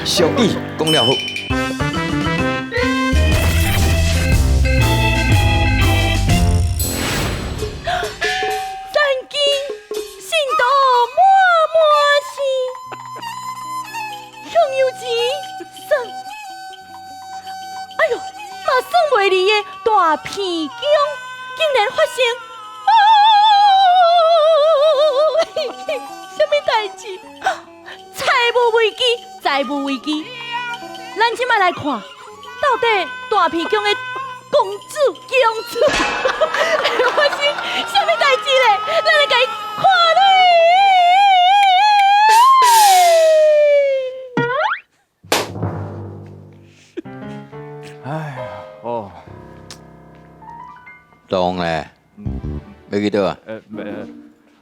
俗语讲了好。三更信徒满满是，香油钱算，哎呦，嘛算袂离的大鼻宫，竟然发生，啥物代志？财务危机，财务危机。咱这摆来看，到底大鼻宫的公主、公主会发生啥物代志咧？咱来共伊看咧。哎呀，哦，当咧，欲去佗啊？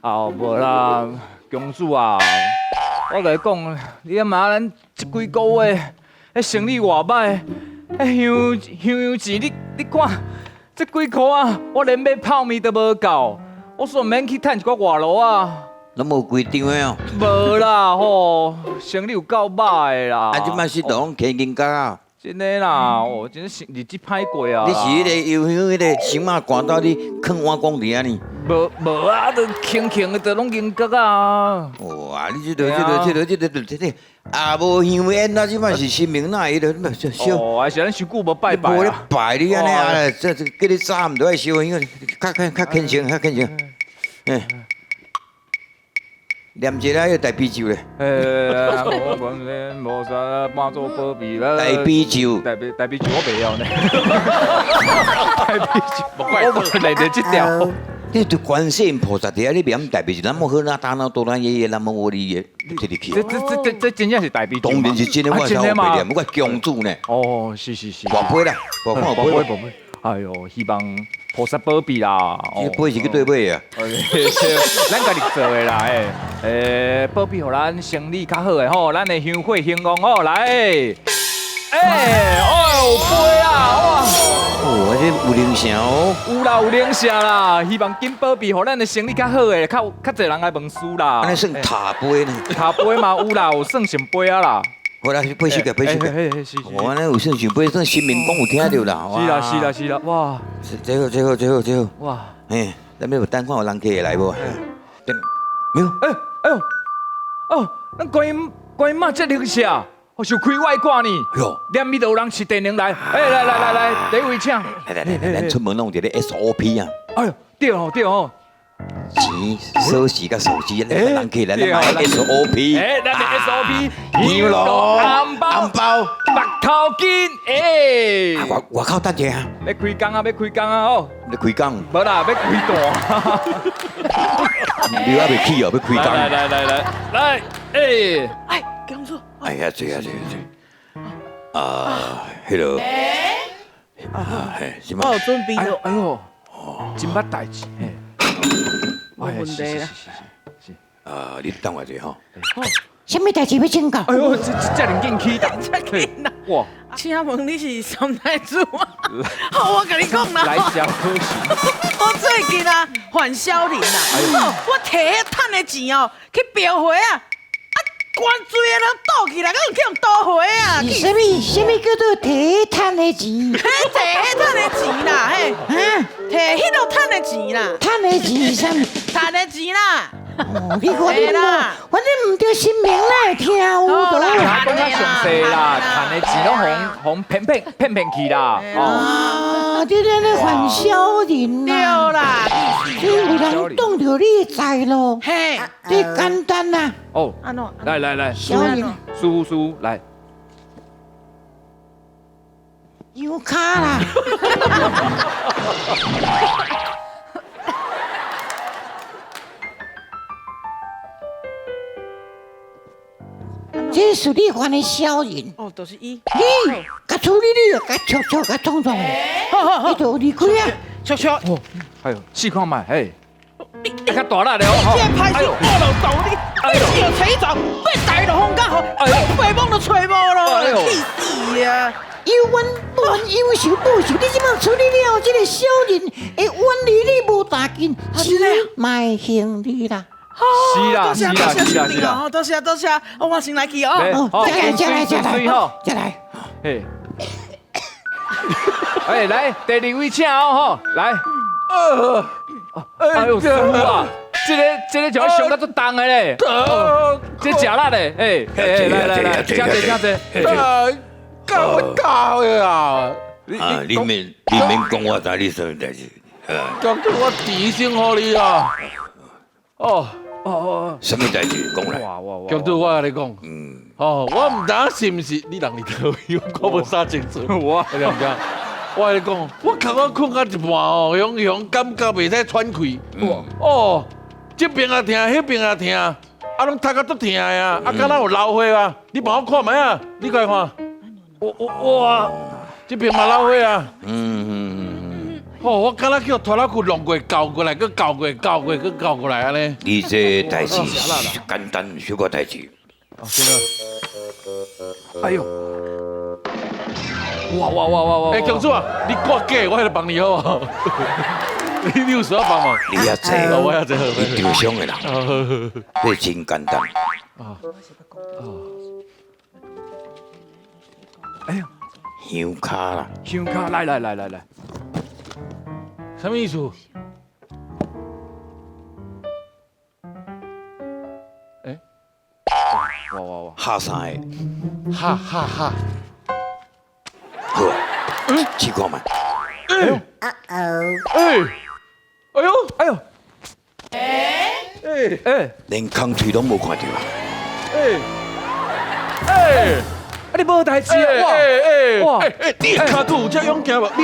啊，无啦，公主啊，我共你讲，你阿妈咱这几个月，彼生意偌歹，彼香油钱，你看，这几箍啊，我连买泡面都无够，我煞毋免去趁一寡外劳啊。拢无规张的哦。无啦吼，生意有够歹的啦。啊，这摆是都拢起银角啊。真的啦，哦，真是日子歹过啊。你是彼个油香彼个神马寒到你囥碗公伫遐呢？无无啊，都轻轻的，都拢银角啊。哇，你这个这个这个这个这个啊，无香烟啊，这摆是神明哪会个烧？哦，还是咱伤久无拜拜无咧啊。拜你按呢啊，这叫你早毋都爱烧香，较较较虔诚，较虔诚。嗯。念一下彼个大悲咒咧。我观世菩萨妈做保庇啦。大悲咒。大悲咒我袂晓呢。大悲咒，我无练著这条。你对观世音菩萨伫遐，你袂晓大悲咒，南无喝那达那多那耶耶，南无阿弥耶，摕入去。这真正是大悲咒。当然是真的，我才有白念，我公主呢。哦，是是是。跋杯啦，跋看有杯无？跋杯。哎呦，希望菩萨保庇啦。这杯是去佗买的？咱家己做的啦，保庇予咱生意较好的吼，咱的香火兴旺哦，来，哦，有杯啊，哇！哦，这有灵性哦。有啦，有灵性啦，希望紧保庇，予咱的生意较好的，较较济人来问事啦。按呢算塔杯呢？塔杯嘛有啦，有算圣杯啊啦。好啦，杯收起，杯收起。哦，按呢有算圣杯，算神明讲有听著啦。是啦，是啦，是啦，哇！这好，这好，这好，这好。哇！咱欲等看有人客会来无？没有。哎呦，哦，咱观音妈这灵性。哦，是开外挂呢。哟，连咪都有人持电铃来。来来来来，第一位请。来来来来，咱出门拢有一个 SOP 啊。哎呦，对哦对哦。钱、锁匙佮手机，咱人客来，咱买 SOP。咱的 SOP。香炉、红包、红包、白头巾。外口等者啊。欲开工啊，欲开工啊，哦。欲开工？无啦，欲开单。你还袂起哦，欲开工。来来来来来，哎，公主。哎呀，坐啊坐啊坐。啊，彼个，啊嘿，什么？我有准备。哎呦哎呦，真捌代志，嘿。无问题啦。是。啊，你等我一下吼。啥物代志欲请教？哎呦，这遮尔紧起动，这紧啦！哇！请问你是三太子吗？好，我共你讲啦。来小可惜。我最近啊，犯小人啦，我提彼趁的钱哦，去庙会啊。关水的人倒起来，敢有去予倒回啊？是啥物？啥物叫做提趁的钱？嘿，提彼趁的钱啦，嘿，提彼落趁的钱啦。趁的钱是啥物？趁的钱啦。哦，你看你啦，反正毋著神明哪会听有啦。讲较详细啦，趁的钱拢予予骗骗骗骗去啦。哦，你咧咧犯小人啦。对啦，这有人挡著你的财路。嘿，这简单啦。哦，来来来，小人，叔叔来。有卡啦。这是你犯的小人。哦，就是伊。你共处理你，共戳戳，共创创，你就离开啊。戳戳。哦，哎呦，试看觅，嘿。你较大力咧哦。这歹势，我就逗你，你是有找伊撞，变大就风甲雨，白梦都揣无咯，气死啊！有冤不冤，有仇报仇，你这摆处理了这个小人，会远离你无大近，钱嘛会还你啦。是啦，多謝是啦，多謝是啦，是啦。哦，多謝多謝，我先來去哦。好，再來再來再來水吼，再來。嘿。哎，來，第二位請哦，吼，來。哎呦，師傅啊，這個像上甲足重的咧，這食力的，哎哎，來來來，請坐請坐。啊，教我教的啊！啊，你免講我知你啥物代誌，講叫我提醒予你啊！哦哦哦，啥物代誌講來？哇哇哇！強主，我共你講，哦，我毋知影是毋是你人佇佗位，我無啥清楚。我你知毋知？我共你講，我昨昏睏到一半哦，雄雄感覺袂使喘氣。哦，這邊也疼，彼邊也疼，啊，攏頭殼足疼的啊，啊，敢若有流血啊？你幫我看覓啊？你過來看。我哇，這邊嘛流血啊！哦，我敢若叫拖拉庫弄過、攪過來，閣攪過、攪過、閣攪過來按呢。你這代誌簡單，小可代誌。哦，真的。哎呦！哇哇哇哇哇！哎，公主啊，你掛假，我來幫你好無？你有需要幫忙？你遐濟，我遐濟，你受傷的人，這真簡單。啊哎呦，香跤啦，香跤，來來來來來，啥物意思？哎，哇哇哇，哈三个，哈哈哈，好，試看覓。哎，哎，哎呦，哎呦，哎哎，連空喙攏無看著啊！哎，哎。啊！你無代誌啊！哇！哇！哎，你的跤骨有這勇健無？你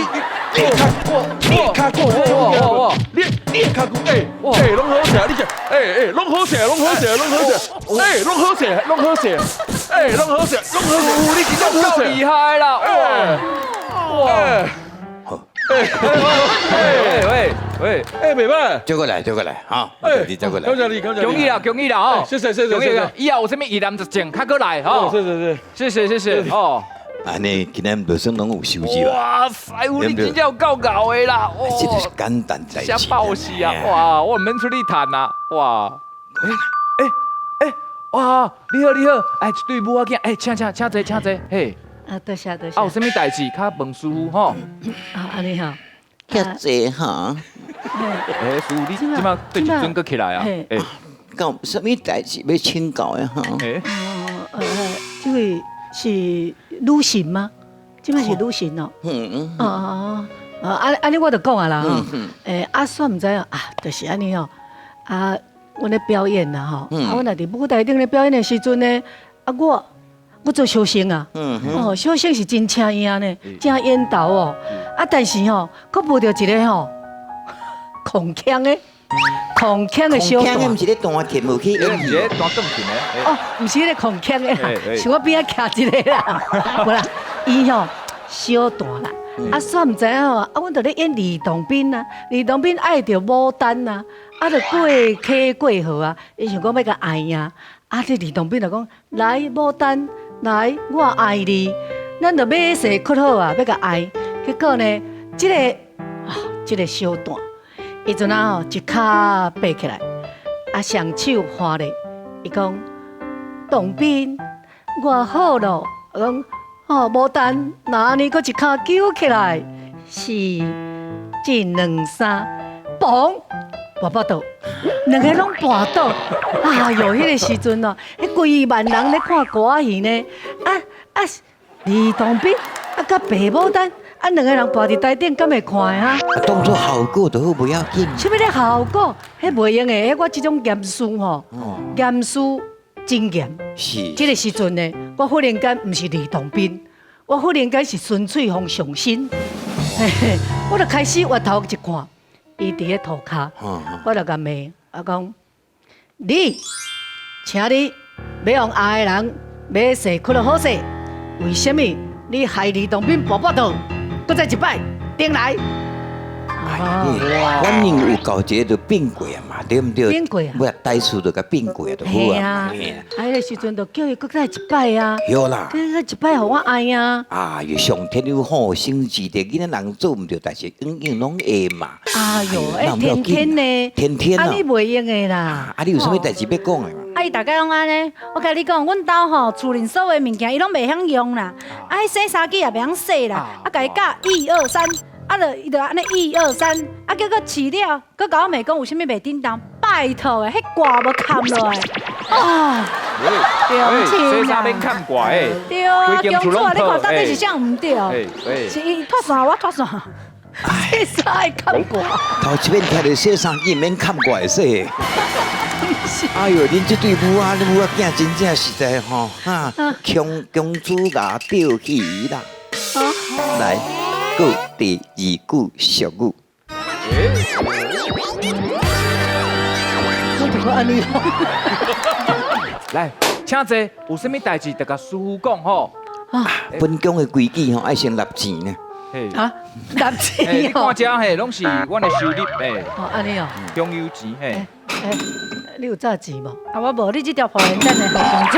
的跤骨，你的跤骨有這勇健無？你的跤骨，哎哎，攏好勢，你這，哎哎，攏好勢，攏好勢，攏好勢，哎，攏好勢，攏好勢，哎，攏好勢，攏好勢，你真正夠厲害啦！哇哇！哎喂喂哎，袂歹，走過來，走過來，哈！你走過來，感謝你，感謝你，恭喜啦，恭喜啦，哦！謝謝謝謝謝謝。以後有啥物疑難雜症，較過來，吼！謝謝謝謝謝謝，哦。按呢，今日無算攏有收入啊！哇塞，你真正有夠𠢕的啦！這就是簡單代誌。啥爆死啊！哇，我毋免出力趁啊！哇！哎哎哇！你好你好，哎，一對母仔囝，哎，請請請坐請坐，嘿。啊，多謝多謝。啊，有啥物代誌，較問師傅吼。啊，按呢吼。遐濟哈。哎，師傅，你這擺對一陣閣起來啊？哎，敢有啥物代誌欲請教的哈？哎。哦，這位是女神嗎？這擺是女神哦。嗯嗯。哦哦哦，啊按呢我就講啊啦吼。欸，啊，煞毋知影啊，就是按呢吼。啊，阮咧表演啦吼。啊，阮若佇舞台頂咧表演的時陣呢，啊我做小生啊，哦，小生是真請影呢，真緣投哦。啊，但是吼，閣無著一个吼，控腔的，控腔的小控腔的，毋是咧彈琴，無去演戲，咧彈鋼琴的。哦，毋是彼个控腔的啦，是我邊仔徛一个啦。無啦，伊吼小段啦，啊，煞毋知影吼，啊，阮就咧演李洞賓啊，李洞賓愛著牡丹啊，啊，就過溪過河啊，伊想講欲共愛啊，啊，這李洞賓就講來牡丹。來，我愛你，咱就馬勢哭好啊，欲共愛。結果呢，這個小段，伊陣仔吼一跤爬起來，啊，雙手揮咧，伊講：洞賓，我好咯。我講：哦，牡丹，若按呢，閣一跤揪起來，四、一、兩、三，嘣！跋跋倒，兩個攏跋倒。哎喲，彼個時陣哦，彼幾萬人咧看歌仔戲呢，啊啊，李洞賓啊，佮白牡丹，啊，兩個人跋佇台頂，敢會看的哈？啊，當作效果就好，無要緊。啥物咧效果？彼袂用的，彼我這種嚴肅吼，嚴肅真嚴。是。這個時陣呢，我忽然間毋是李洞賓，我忽然間是孫翠鳳上身，我就開始回頭一看。伊佇咧塗跤，我就共罵，我講你，請你欲予愛的人馬勢哭得好勢，為啥物你害李洞賓跋跋倒，閣再一擺，頂來。哎，反正有到一个就變過啊嘛，對毋對？變過啊。尾仔大事就共變過就好嘿啊啊。嘛。啊，彼个時陣就叫伊閣再一擺啊。對啦。閣再一擺予我愛啊。啊，又上天有好生之德，囡仔人做毋對，但是永遠攏會嘛。哎呦，哎，天天呢？天天啊。啊，你袂用的啦。啊，你有啥物代誌欲講的嘛？啊，伊逐家攏按呢，我共你講，阮兜吼厝裡所有的物件，伊攏袂曉用啦。啊，彼洗衫機也袂曉洗啦。啊，共伊教一二三，啊，就伊就按呢一二三，啊，結果飼了，閣共我罵講有啥物袂叮當，拜託的，彼掛無冚落來。哦，洗衫免冚掛的。對啊，公主啊，你看到底是啥毋對？是伊脫線，我脫線。洗衫會冚掛。頭一遍聽著洗衫機免冚掛會洗。哎呦，恁這對母仔，恁母仔囝真正實在吼，哈，強公主牙釣魚啦。來，閣第二句俗語。我就講按呢。來，請坐，有啥物代誌，就共師傅講吼。啊，本宮的規矩吼，愛先納錢呢。啊，納錢你看這嘿，攏是阮的收入嘿。哦，按呢哦。香油錢嘿。你有詐錢無？啊，我無，你這條破人等下予公主。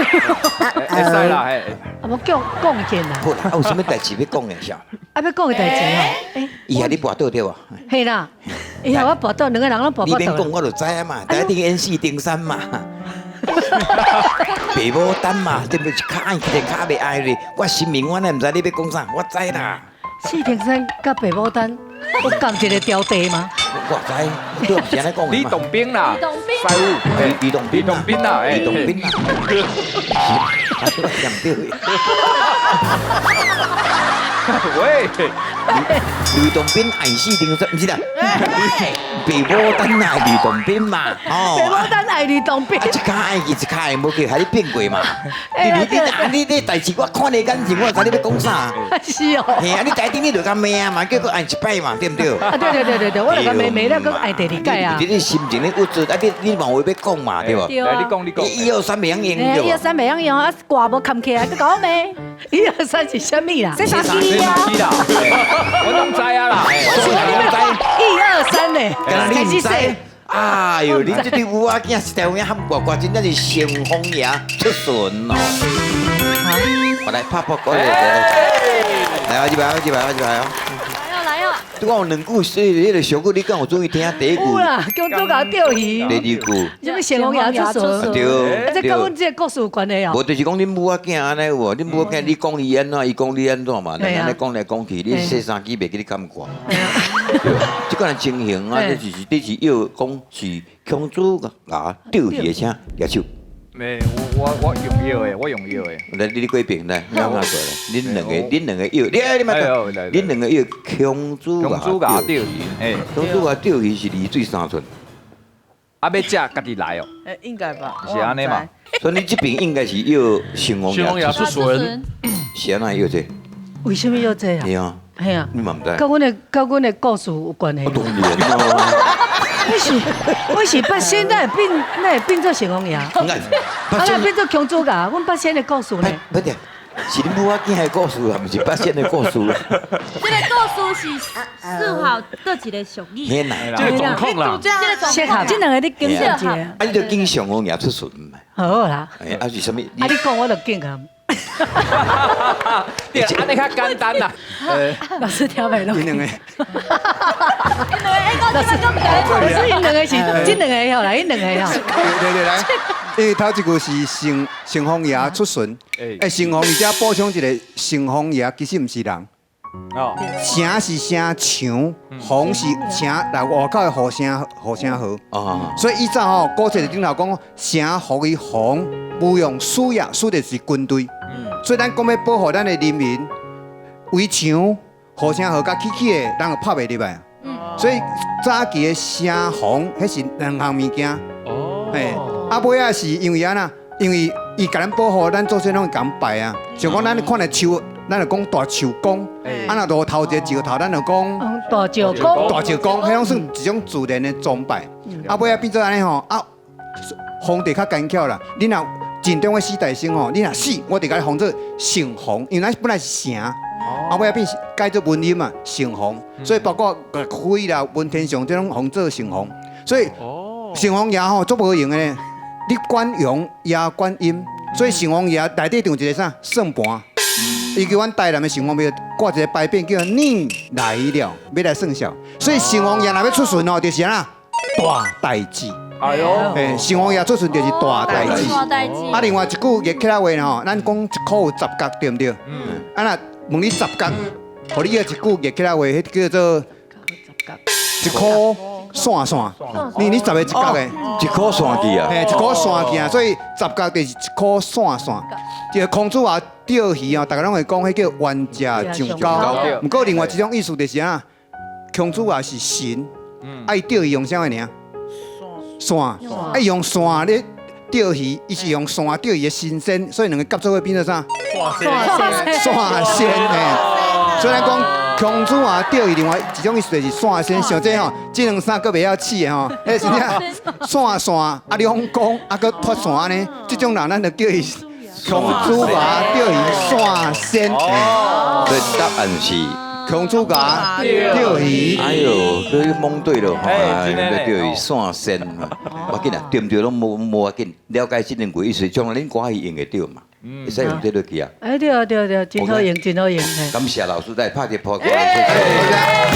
會使啦，嘿。啊，無講講見啦。好啦，啊有啥物代誌欲講的啥？啊，欲講的代誌哦。伊予你跋倒對無？嘿啦，伊予我跋倒，兩個人攏跋倒。你免講，我就知啊嘛，一定演四丁山嘛。白牡丹嘛，對不對？跤愛起來，跤袂愛咧。我神明，我哪毋知你欲講啥？我知啦。四丁山佮白牡丹，有仝一个條地嗎？我知，你毋是按呢講的李洞賓啦，李洞賓，師傅，李洞李洞賓啦，李洞賓啦，我講對。喂，呂洞賓愛四丁山，毋是啦，白牡丹愛呂洞賓嘛，哦，白牡丹愛呂洞賓，一跤愛去，一跤愛無去，予你變過嘛。你代誌我看你眼神，我知你欲講啥。是哦。嘿啊，你台頂你就共罵嘛，叫閣按一擺嘛，對毋對？啊，對對對對對，我就共罵罵了，閣按第二擺啊。你你心情咧鬱卒，啊你你嘛有話欲講嘛，對無？來，你講你講。一二三袂曉用對無？一二三袂曉用，啊掛無冚起來，閣共我罵。一二三是啥物啦？洗衫機啊。我攏知啊啦。一二三咧，敢若你毋知？哎呦，恁這對母仔囝實在有影喊呱呱，真正是乘風爺出巡哦。我來拍撲過來，來啊，這擺，這擺，這擺哦。來哦，來哦。對我有兩句，所以彼个俗語，你敢有注意聽？第一句。有啦，公主共釣魚。第二句。啥物乘風爺出巡？對。啊，這佮阮這个故事有關係哦。無，就是講恁母仔囝按呢有無？恁母仔囝你講伊按怎，伊講你按怎嘛？兩个按呢講來講去，你洗衫機袂記你崁掛。對，這款情形啊，這就是你是要講是公主共釣魚的，請舉手。沒，我用藥的，我用藥的。來，你過邊來，你按怎做咧？恁兩個，恁兩個藥，你你莫講，恁兩個藥，公主共釣魚，哎，公主共釣魚是離水三寸。啊，欲食家己來哦。欸，應該吧？是按呢嘛？所以你這邊應該是藥乘風爺出巡，是按怎藥這？為啥物藥這啊？對啊。嘿啊。你嘛毋知？佮阮的故事有關係。當然咯。我是八仙，哪會變哪會變做乘風爺？啊，哪會變做公主共？阮八仙的故事呢？不對，是恁母仔囝的故事啊，毋是八仙的故事。這个故事是四號佗一个俗語。天哪，這個狀況啦，這個狀況，這兩個你經過一下。啊，你就敬乘風爺出巡嘛。好啦。哎，啊是啥物？啊，你講我就敬啊。對，按呢較簡單啦。老師聽袂落。𪜶兩個。老師，𪜶兩個是這兩個吼，來，𪜶兩個吼。對對來，因為頭一句是乘乘風爺出巡，欸，乘風佇遮補充一個，乘風爺其實毋是人。哦。城是城牆，風是城，來外口的雨聲雨聲雨。哦。所以以前吼，古冊頂頭講，城予伊防，無用師也，師就是軍隊。所以咱講欲保護咱的人民，圍牆、護城河共起起的，人就拍袂入來。所以早期的城防，彼是兩項物件。哦。嘿，啊尾仔是因為按怎？因為伊共咱保護，咱祖先攏會共拜啊。像講咱看著樹，咱就講大樹公；啊若路頭一个石頭，咱就講大石公。大石公，彼攏算一種自然的崇拜。啊尾仔變做按呢吼，啊皇帝較奸巧啦，你若尽忠的死大生吼，你若死，我就共你封做城隍，因为咱本來是城，啊尾仔變改做文音嘛，城隍，所以包括岳飛啦、文天祥這種封做城隍，所以城隍爺吼足無閒的呢，你管陽也管陰，所以城隍爺內底藏一個啥算盤。伊叫阮台南的城隍廟掛一個牌匾，叫你來了，欲來算數。所以城隍爺若欲出巡哦，就是按怎大代誌。哎呦，嘿，城隍爺出巡就是大代誌。大代誌。啊，另外一句逆起來話吼，咱講一箍有十角，對毋對？啊，若問你十角，予你約一句逆起來話，彼叫做一箍散散。你十个一角的，一箍散去啊！嘿，一箍散去啊，所以十角就是一箍散散。這个孔子話釣魚啊，大家攏會講彼叫願者上鈎。毋過另外一種意思就是啊，孔子也是神，啊伊釣魚用啥物爾？線，啊伊用線咧釣魚，伊是用線釣魚的神仙，所以兩个夾做伙變做啥？線仙嘿。所以咱講孔子啊釣魚，另外一種意思就是線仙。像這吼，這兩衫閣袂曉試的吼，彼是啥？線線啊兩光啊閣脫線按呢，這種人咱就叫伊孔子啊釣魚線仙。所以答案是孔子牙釣魚。哎呦，佮蒙對了吼，釣魚線仙。無緊啊，對毋對攏無要緊，了解這兩句意思，將來恁歌戲用會著嘛，會使用這落去啊。哎對啊對對，真好用真好用。感謝老師來拍一個破鼓，謝謝。